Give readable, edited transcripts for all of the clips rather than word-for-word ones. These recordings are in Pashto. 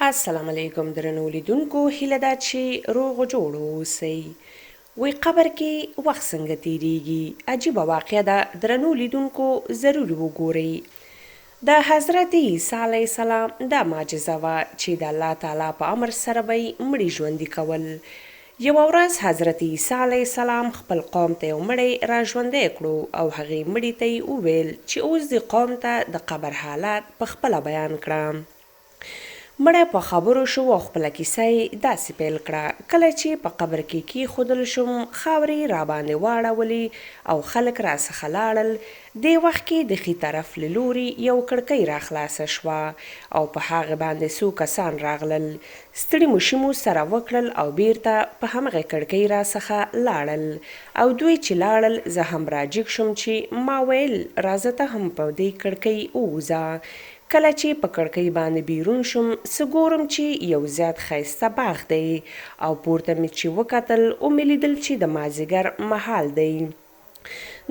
السلام علیکم درنو لیدونکو، هیله ده چې روغ جوړ اوسئ. وی قبر کې وخت څنګه تیریږي؟ عجیبه واقعه ده درنو لیدونکو، ضرور وګورئ. د حضرت عیسی علیه السلام دا معجزه وه چې د الله تعالی په امر سره به یې مړي ژوندي کول. یوه ورځ حضرت عیسی علیه السلام خپل قوم ته یو مړی را ژوندی کړو او هغې مړي ته یې وویل چې اوس دې قوم ته د قبر حالات په خپله بیان کړه. مړی په خبرو شو او خپله کیسه یې داسې پیل کړه، کله چې په قبر کې کیښودل شوم، خاورې یې راباندې واړولې او خلک راڅخه لاړل، دې وخت کې د ښي طرف له لوري یو کړکۍ راخلاصه شوه او په هغې باندې څو کسان راغلل، ستړي مشي مو سره وکړل او بیرته په همغې کړکۍ راڅخه لاړل او دوی چې لاړل زه هم راجیګ شوم چې ما ویل راځه ته هم په دې کړکۍ ووځه، کله چې په کړکۍ باندې بیرون شوم څه ګورم چې یو زیات ښایسته باغ دی او پورته مې چې وکتل ومې لیدل چې د مازیګر مهال دی.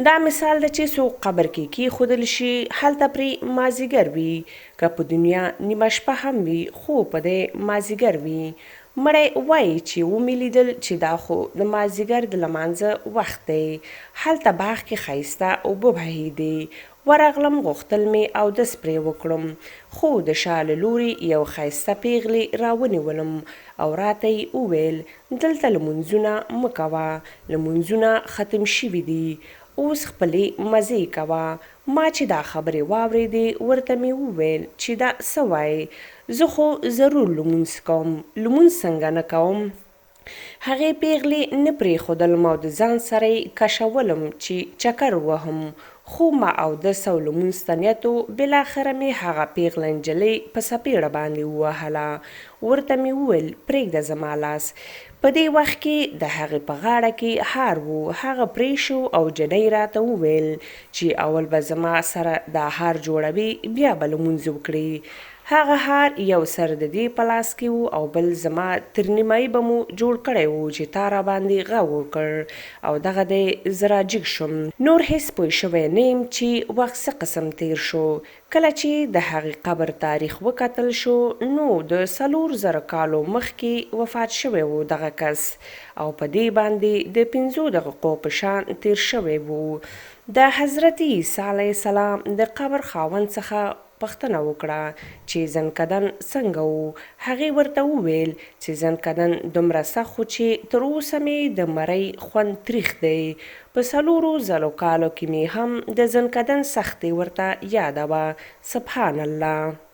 دا مثال ده چې څوک قبر کې کیښودل شي هلته پرې مازیګر وي، که په دنیا نیمه شپه هم وي خو په دی مازیګر وي. مړی وایي چې ومې لیدل چې دا خو د مازیګر د لمانځه وخت دی، هلته باغ کې ښایسته اوبه بهیدې، ورغلم غوښتل مې اودس پرې وکړم خو د شا له لوري یو ښایسته پېغلې راونیولم او راته یې وویل، دلته لمونځونه مه کوه، لمونځونه ختم شوي دي، اوس خپلې مزې کوه. ما چې دا خبرې واورېدې ورته مې وویل چې دا څه وایې، زه خو ضرور لمونځ کوم، لمونځ څنګه نه کوم؟ هغې پېغلې نه پرېښودلم او د ځان سره یې کشولم چې چکر ووهم، خو ما اودس او لمونځ ته نیت و، بالاخره مې هغه پېغله نجلۍ په څپېړه باندې ووهله، ورته مې وویل، پرېږده زما لاس. په دې وخت کې د هغې په غاړه کې هار و، هغه پرې شو او جنۍ راته وویل چې اول به زما سره دا هار جوړوې بیا به لمونځ وکړې. هغه هار یو سر د دې په لاس کې و او بل زما، تر نیمایي به مو جوړ کړی و چې تا راباندې غږ وکړ او دغه دی زه راجیګ شوم. نور هیڅ پوه شوی نه یم چې وخت څه قسم تیر شو. کله چې د هغې قبر تاریخ وکتل شو نو د 4000 کالو مخکې وفات شوی و دغه کس او په دې باندې د پنځو دقیقو په شان تیر شوی و. د حضرت عیسی علیه السلام د قبر خاوند څخه پوښتنه وکړه چې ځنکدن څنګه و؟ هغې ورته وویل چې ځنکدن دومره سخت و چې تر اوسه مې د مرۍ خوند تریخ دی. په څلورو زرو کالو کې مې هم د ځنکدن سختې ورته یاده وه. سبحان الله.